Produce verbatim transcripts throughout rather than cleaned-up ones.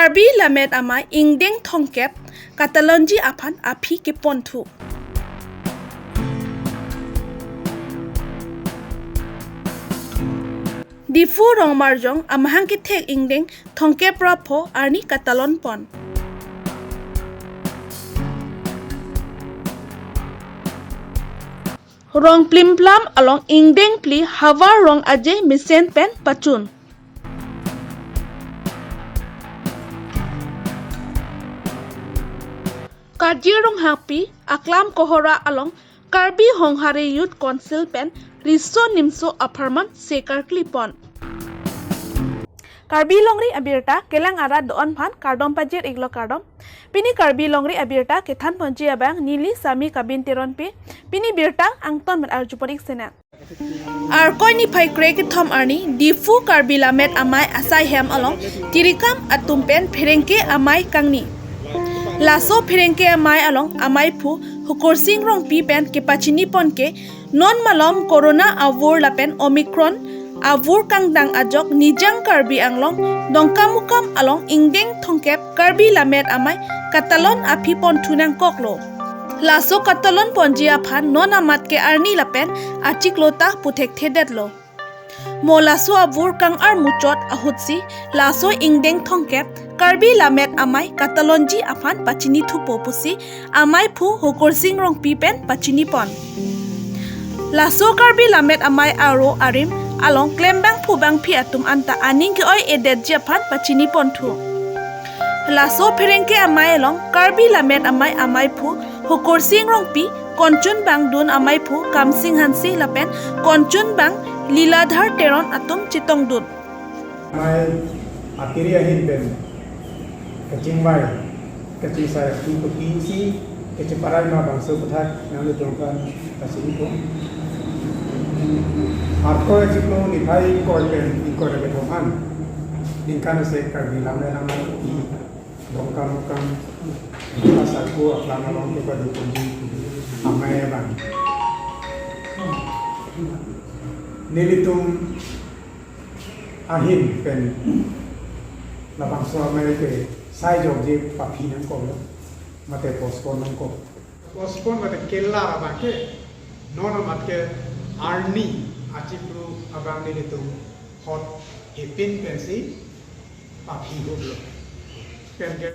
Karbi Lammet Amei ingdeng thomkep katalonji aphan aphi keponthu. Diphu Rongmarjong amahang kethek ingdeng thomkep ra pho arni katalon pon. Rongplimplam along ingdeng phli havar rong aje mesen pen pachun. Kajir Ronghangpi aklam kohora along Karbi Honghari Youth Council pen riso nimso apharman se karkli pon. Karbi Longri abirta kelang arat do-an aphan kardom pajir iklo, kardom. Pini Karbi Longri abirta kethan ponji abang neli Sami Kabin Teronpi. Pini birta angton met arjupon ik sena. Arkoi niphai krekethom arni Diphu Karbi Lammet Amei asai hem along tirikam atum pen pherangke amei kangni. Laso pherangke amei along ameiphu Hukursing Rongpi pen kepachini pon ke non malom Corona avur lapen Omicron avur kangdang ajok Nijang Karbi Anglong Dongkamukam along ingdeng thomkep Karbi Lammet Amei katalon aphi ponthu nangkoklo. Laso katalon ponji aphan non amat ke arni lapen achiklo ta puthekthedetlo. Mo laso avur kang-ar muchot ahutsi laso ingdeng thomkep Karbi Lammet Amei katalonji aphan pachini thupo pusi ameiphu Hukursing Rongpi pen pachini pon. Laso Karbi Lammet Amei aro arim along klembangphu bangphi atum anta aning ke-oi-edetji aphan pachini ponthu. Laso pherangke amei along Karbi Lammet Amei ameiphu Hukursing Rongpi, konchun bang dun ameiphu Kamsing Hanse lapen konchun bang Liladhar Teron atum chetongdun. Amei atiri ahin pen kachingvai kachingsai atum kopi si kacheparai ma bangso aphuthak nanglitum aphan pachini pon. Arkoi achiklo niphai ingkoi pen ingkoi ra kethom an ningkan ase Karbi Lammet Amei Dongkamukam asarpo aklam along kepado ponji amei abang. Nelitum ahin pen labangso amei ke sai jokje paphi nangkoklo, mate postpone nangkok. Postpone mate kelar abang ke non amat ke arni achiklo abang nelitum hot hepin pensi paphi hublo. Pen ke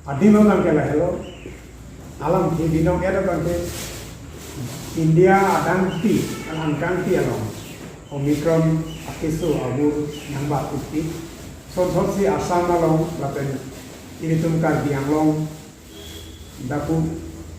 adim abang ke lahelo. Alam ke binong-et abang ke India adangpi, angkangpi along Omicron akeso avur nangbat uti. Sonthotsi Assam along lapen ilitum Karbi Anglong, dapu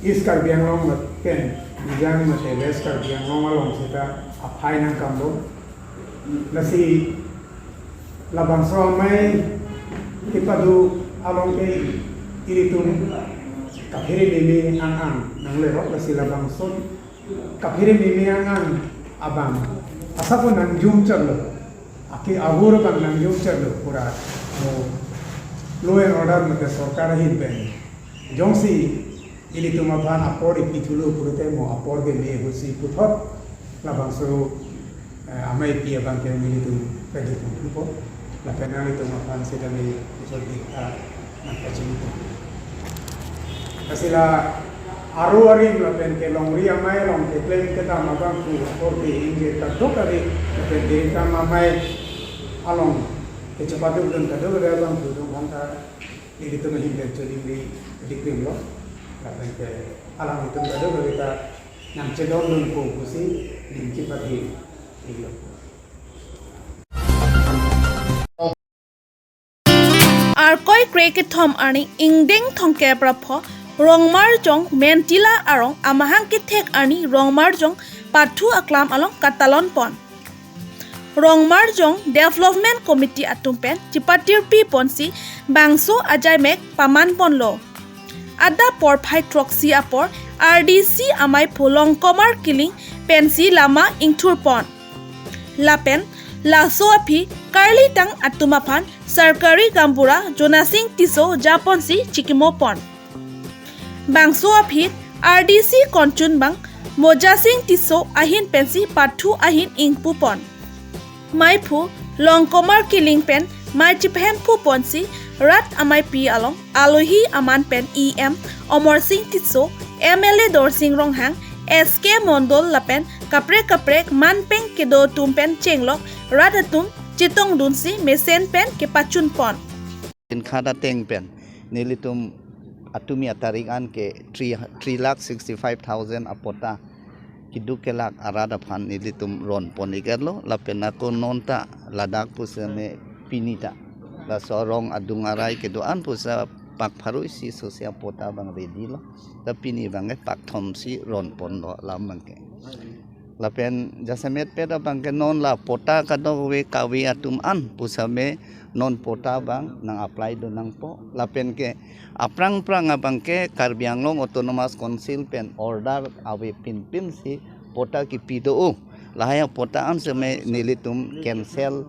East Karbi Anglong lapen Nijang mate West Karbi Anglong along seta aphai nangkamlo. Lasi labangso amei kepado along ke ilitum kaphere meme ang-ang nanglerok, lasi labangso kaphere meme ang-ang abang asap nangjum chotlo. Ake avur abang nangjum chotlo pura. Mo law and order mate sorkar ahin pen jongsi ilitum aphan apor ipithulo pulote mo apor ke me ahutsi puthot labangso, eh, ameipi abang ke nelitum pado thupo. Lapen nanglitum aphan seta me puthot dik, ah, nangpachini pon. Lasi la aro arim lapen ke longri amei along keklem kedam abangphu apor ke ingjir kadokave lapen tirikam amei along kechepadukdun kadokave abangphu atum aphan ta nelitum ahin pen choningri dikrimlo. Lapen ke alanglitum kadokave ta nangchedondunpo pusi ning chepathe iklo. Arkoi krekethom arni ingdeng thomkep ra pho Rongmarjong Mentila arong amahang kethek arni Rongmarjong pathu aklam along katalon pon. Rongmarjong Development Committee atum pen chepatirpi ponsi bangso ajaimek paman ponlo. Adap porphai throksi apor R D C ameiphu Longkomar Killing pensi lama ingthur pon. Lapen laso aphi karlitang atum aphan Sarkari Gaonbura Jonasing Tisso japonsi chikimo pon. Bangso aphi R D C konchun bang Mojasing Tisso ahin pensi pathu ahin ingpu pon. Meiphu Longkomar Killing pen mei chipahemphu ponsi Rat ameipi along alohi aman pen E M Amarsing Tisso, M L A Dorsing Ronghang, S K Mondol lapen kaprek kaprek manpeng kedo atum pen chenglok rat atum chetongdunsi mesen pen kepachunpon. Pinkhat ateng pen nelitum atumi atarik an ke three, three lakh sixty-five thousand apota keduk kelak arat aphan nelitum ronpon-iklo, lapen ako non ta ladak pusitame pini ta laso arong adung arai kedo-an pusi pak pharo isi sosi apota abang ready lo. Ta pini abang ke pak thomsi ronponlo alam abang ke. Lapen jasemet pet abang ke non la pota kadokave kave atum an pusitame non pota abang nang-apply do nangpo. Lapen ke aphrang phrang abang ke Karbi Anglong Autonomous Council pen order ave pinpin si pota kipi do-o. Lahai apota an sitame nelitum cancel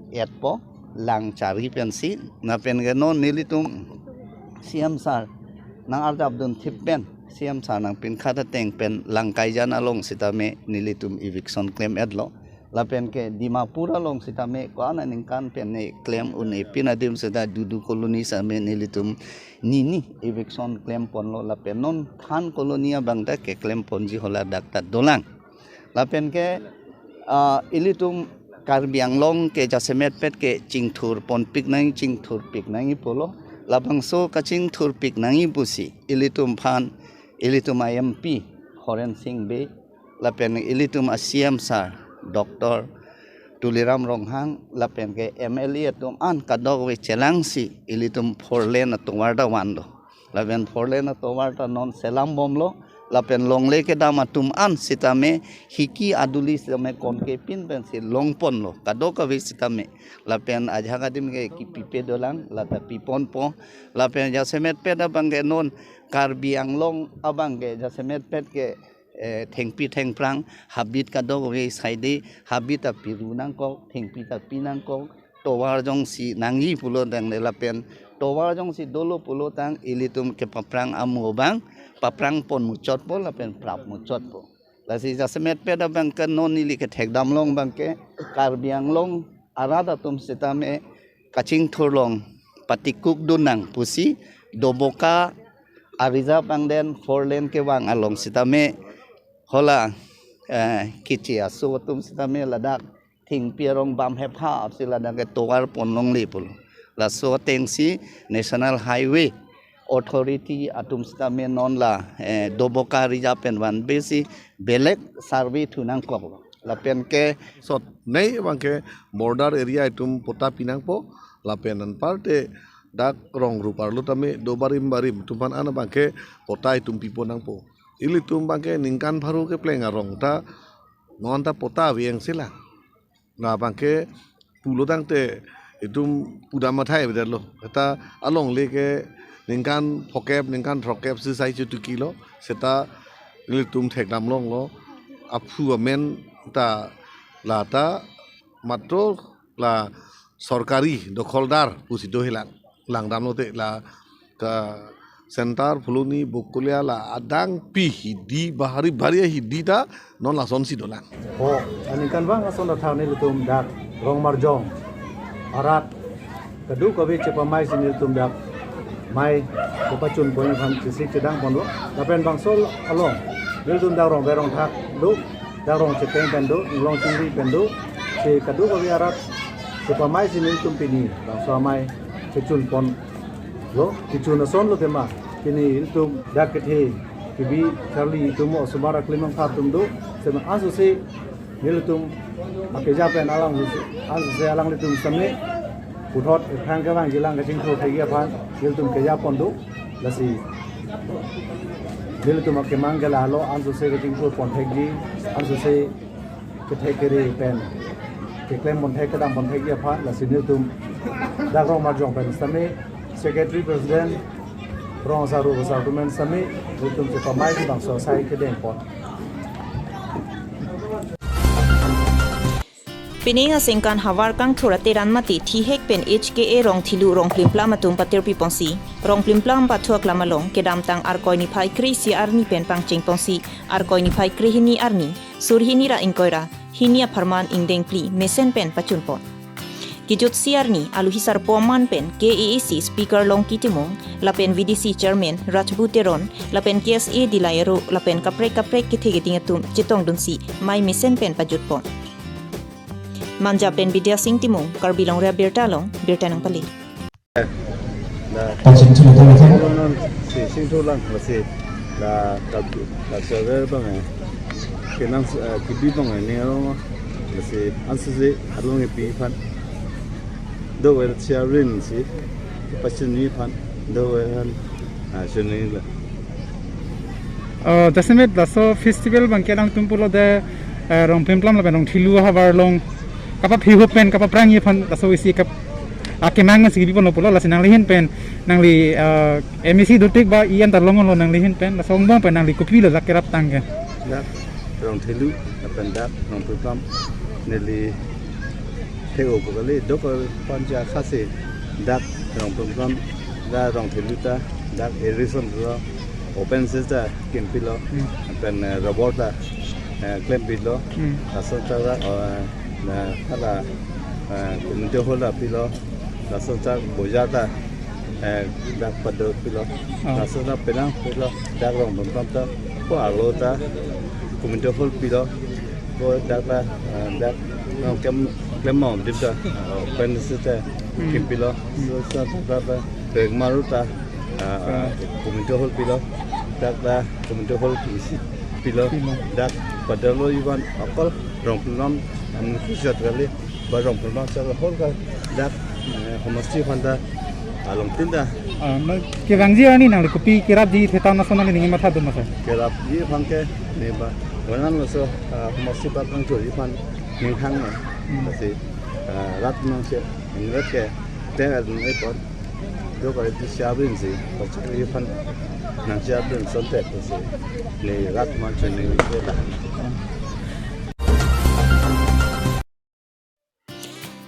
etpo lang chari pensi. Lapen ke non nelitum C M sir nang-arjap dunthip pen C M sir nang pinkhat ateng pen Langkaijan along sitame nelitum eviction klem-etlo. Lapen ke Dimapur along sitame ko-an aningkan pen ne klem un-e pin adim seta Dudu Colony sitame nelitum nini eviction klemponlo, lapen non Than Colony abang ta keklemponji hala dak ta dolang. Lapen ke, ah, ilitum Karbi Anglong ke jasemet pet ke chingthurponpik nang, chingthurpik nangji pulo. Labangso kachingthurpik nangji pusi ilitum aphan, ilitum a-M P Horen Sing Bey, lapen ilitum a-C M sir Doctor Tuliram Ronghang, lapen ke M L A atum an kadokave chelangsi ilitum four lane atovar ta vanlo. Lapen four lane atovar ta non selamponlo, lapen longle kedam atum an sitame hiki aduli sitame konke pin pensi longponlo kadokave sitame. Lapen ajahak adim ke kipipe dolang, lata piponpo. Lapen jasemet pet abang ke non Karbi Anglong abang ke jasemet pet ke, eh, thengpi thengphrang habit kadokave saide habit ta piru nangkok, thengpi ta pi nangkok, tovar jongsi nangji pulo tangte lapen tovar jongsi dolo pulo tang ilitum kepaphrang amo abang paphrangpon muchotpo lapen prap muchotpo. Lasi jasemet pet abang ke non neli kethekdam along abang ke Karbi Anglong arat atum sitame kachingthur along patikuk dun nang pusi Doboka a-reserve angden four lane kevang along sitame hala, eh, keche aso atum sitame ladak thengpi arong bam hepha apsi ladak ke tovar ponlongle pulo. Laso atengsi National Highway Authority atum sitame non la, eh, Doboka a-reserve pen vanbesi belek survey thu nangkok. Lapen ke sot nei abang ke border area itum pota pi nangpo, lapen anparte dak rong rup arlo tame do barim barim atum aphan an abang ke pota itum pipo nangpo. Ilitum abang ke ningkan pharo kepleng arong ta non ta pota ave angse lang. La abang ke pulo tangte itum pudam athai avedetlo. Seta alongle ke ningkan phokep, ningkan throkep si sai chutukilo. Seta ilitum thekdam longlo. Aphu amen ta lata matro la sorkari dokholdar pusi do helang. Langdamlote la ka center Phuloni Bokolia la adang pi hidi bahari bahari hidi ta non lasonsi dolang. Ho, aningkanvang ason athak nelitum dak Rongmarjong arat kadokave chepamai si nelitum dak mei kepachunpon aphan chesik chedangponlo. Lapen bangso along nelitum dak rong berong thak do, dak rong chepeng pen do, inglong chingri pen do, si kadokave arat chepamai si nelitum pini bangso amei chechunponlo, kechun asonlo tema. Pini ilitum dak kethe kebi charli atum osomar aklimang pha atum do, sema ansose nelitum akeja pen alang, ansose alanglitum sitame puthot ephrang kevang jilang kachingthur thekji aphan nelitum kejapon do. Lasi nelitum akemang ke lahelo, ansose kachingthurpon thekji, ansose kethek kere pen keklempon thek kedam pon thekji aphan. Lasi nelitum dak Rongmarjong pen sitame Secretary President, rong asar ru asar atum pen sitame nelitum chepamai si bangso asai kedengpon. Pining aningkan havar kangthur ateran mate thihek pen H K A Rongthilu Rongplimplam atum patirpiponsi Rongplimplam pathu aklam along kedamtang Arkoi niphai kre-isi arni pen pangchengponsi Arkoi niphai krehini arni, sur hini ra ingkoi ra hini apharman ingdeng phli mesen pen pachunpon. Kejutsi arni aluhi sarpo aman pen K A A C Speaker Longki Timung, lapen V D C Chairman Rajbu Teron, lapen K S A Dilai Aro, lapen kaprek kaprek kethe keding atum chetongdunsi mei mesen pen pajutpon. Manja pen Bidya Sing Timung, Karbi Longri Abirta along birta nangpale. La Pachim chilo tong tong. Singthu lang, lasi la, la survey bang eh, kenang, eh, kibi bang eh, ning arong, lasi ansisi arlong eh pi aphan. Do wel siarin si, pachini aphan, do wel han, ah, chini la. Oh, jasemet laso festival bang kelang tum pulo de, eh, Rongplimplam lapen Rongthelu ahavar along kapaphiho pen kapaprangji aphan laso isi kap akemang si kibi ponlo pulo, lasi nangli ahin pen, nangli, eh, M A C dotik ba iyan tarlong lo nangli ahin pen, laso angbong pen nangli kopilo dak kerap tang ke. Dak Rongthelu lapen dak Rongplimplam neli thek-o pu kali, dokok panja khasi dak Rongplimplam, dak Rongthelu ta, dak irrigation lo, open space ta kimpilo, hmm, lapen, eh, rubber ta, eh, klempilo, hmm, laso ta, eh, na hala, eh, community hall ta pilo, laso ta bojar ta, eh, dak pado pilo, oh, laso ta penang pilo, dak Rongplimplam ta, ko arlo ta community hall pilo, ko dak ta, eh, dak nang kem, klem mo dim ta, eh, open space ta, hmm, kimpilo, so sa ta ta, ta, Rengmaru ta, eh, eh, community hall pilo, dak ta community hall isi pilo, pilo, dak padalo ivan akol Rongplimplam, am, kujat kali, ba Rongplimplam sa hall ka dak, eh, homosti aphan ta along tin ta. Ah, ma, kevangji arni nangli kopi kerapji theta naso nangli ning matha do ma sir? Kerapji aphan ke ne ba, wanan laso, ah, homosti ba kangthurji aphan ning hang ma. Hmm. Lasi, ah, rat nang che, ning rat ke, te adun epon. Do kare ti siabin si, pachak aphan nang siabin sonte si. Ne rat ma chini ta.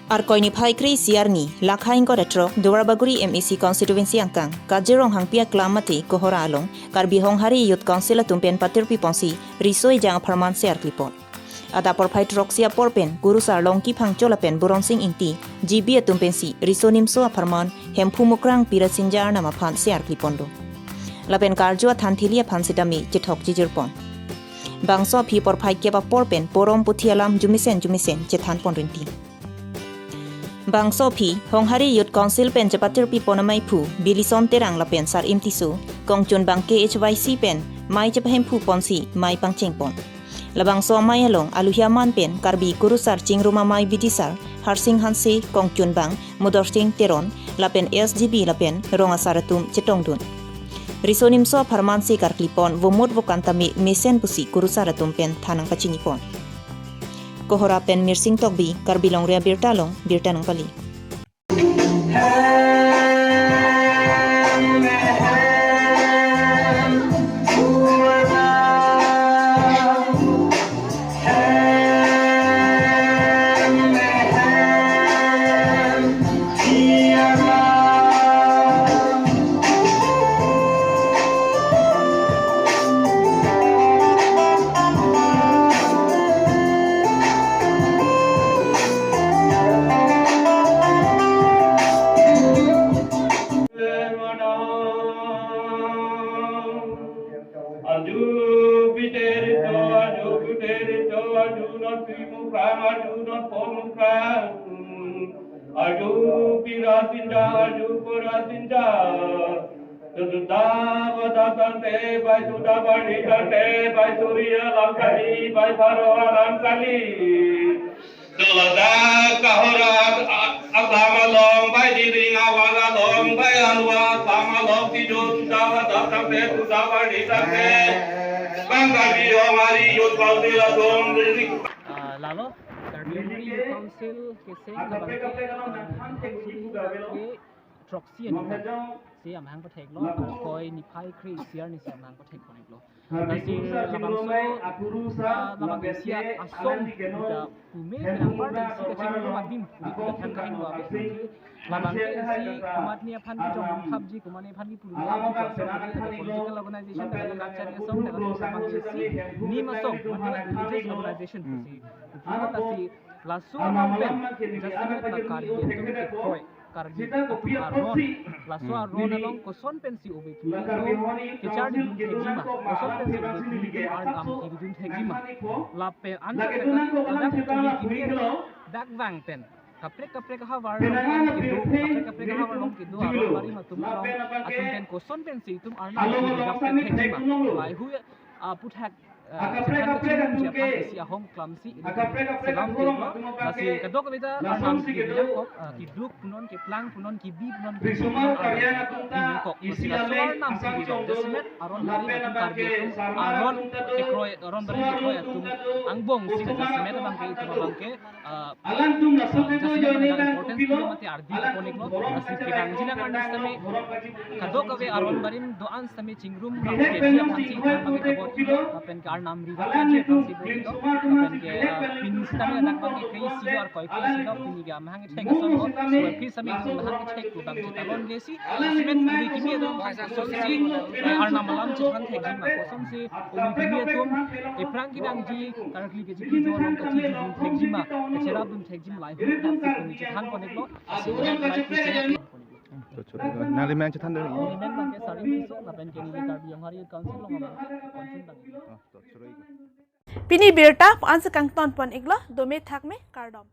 Arkoi niphai kre-isi arni, lakha ingkoi ra throk, Duarbagori M A C constituency angkang, Kajir Ronghangpi aklam mate Kohora along, Karbi Honghari Youth Council atum pen patirpi ponsi, riso ejang apharman se arklipon. Adap porphai throksi apor pen, Kurusar Longki Phangcho lapen Buronsing Ingti, G B atum pensi, riso nimso apharman, Hemphu Mukrang Pirasinja arnam aphan se arklipon do. Lapen karju athan thili aphan sitame, chethok chijirpon. Bangso aphi porphai kep apor pen porom puthi alam jumisen jumisen chethanpon rinti. Bangso aphi, Honghari Youth Council pen chepatirpi pon amaiphu, Bilison Terang lapen Sarim Tisso, kongchunbang K H Y C pen, mei chepahemphu ponsi, mei pangchengpon. Labangso amei along, aluhi aman pen, Karbi Kurusar Chingrum Amei Bidisar, Harsing Hanse, kongchunbang, Mudorsing Teron, lapen S G B lapen rong asar atum chetongdun. Riso nimso apharman se karklipon vomut vokan tame mesen pusi Kurusar atum pen than nangpachinipon. Kohora pen Mirsing Tokbi, Karbi Longri Abirta along, birta nangpale. Arju piter to, arju piter to, arju non pi mukrang, arju non po mukrang. Arju pira sinja, arju pura sinja. Suda bada tante, bai suda bani tante, bai suriya langkali, bai pharo langkali. Doloda Kohora a-, aklam along, bai diring awan along, bai alua aklam along, tidun dawa datang te, tuda bani datang te. Bang Karbi Honghari Youth Council atum diring. Ah, lalo, Karbi Honghari Youth Council kese, ke throksi aningkan si amahang patheklo, Arkoi niphai kre-isi arni si amahang pathekponlo. Lasi labangso, ah, labang isi asong kita pume kenang party isi kachingrum adim, kita than kain wa. Labang ke isi komatne aphan kejong khapji, komatne aphan kepulu khapji, political organization, dalam kachari asong, dalam kachari asong, ni masong, mate religious organization, si. Lasi Laso along pen jasemet ta Karbi atum kekroi, Karbi atum aron, laso aron along koson pensi ove kimi atum kecharlidun thekji ma, koson pensi ove kimi atum arnam kelidun thekji ma. Lapen anke ladak ove kimi atum dak vang pen kaprek kaprek ahavar along kedo, kaprek kaprek ahavar along kedo aron barim atum along atum pen koson pensi itum arnam kelidun thekji ma. Lahei hui aputhak ah, chethan kachinghon ji aphan isi ahong klamsi ilitum selam tenglo. Lasi kadokave ta arnam kebi nangkok, ah, keduk punon, keplang punon, kebi punon, kebi punon arnam kebi nangkok. Lasi laso arnam kebi along jasemet aron barim atum, Karbi atum aron kekroi, aron barim kekroi atum angbongsi jasemet abangke itum abangke, ah, Alangtum laso jasemet abang importance pilo mate ardi konik lo, lasi kevangji nang arni sitame kadokave aron barim do-an sitame chingrum ram keji aphansi than abang abor pilo, lapen ke arnam ri ram keji aphansi bor pilo, lapen ke, ah, pini sitame ladak abangke ke isi arkoi ke isi lo, pini ke amahang kethek ason lo, so pini sitame amahang kethek pu abang chetalon lesi, jasemet ove kimi atum kosonsi, ah, arnam alam chethan thekji ma, kosonsi ove kimi atum ephrang kevangji, karkli keji kejo along kachijudun thekji ma, kacherapdun thekji ma, lahei hui adak si pini chethan konik lo, lasi like pu share. Nangli men chethan dun. Neli men abangke Sarim Tisso, lapen ke neli Karbi Anglong Hari Youth Council along abang, Kongchun abang. Pini birta pu-an si kangton pon iklo, dome thakme, kardom.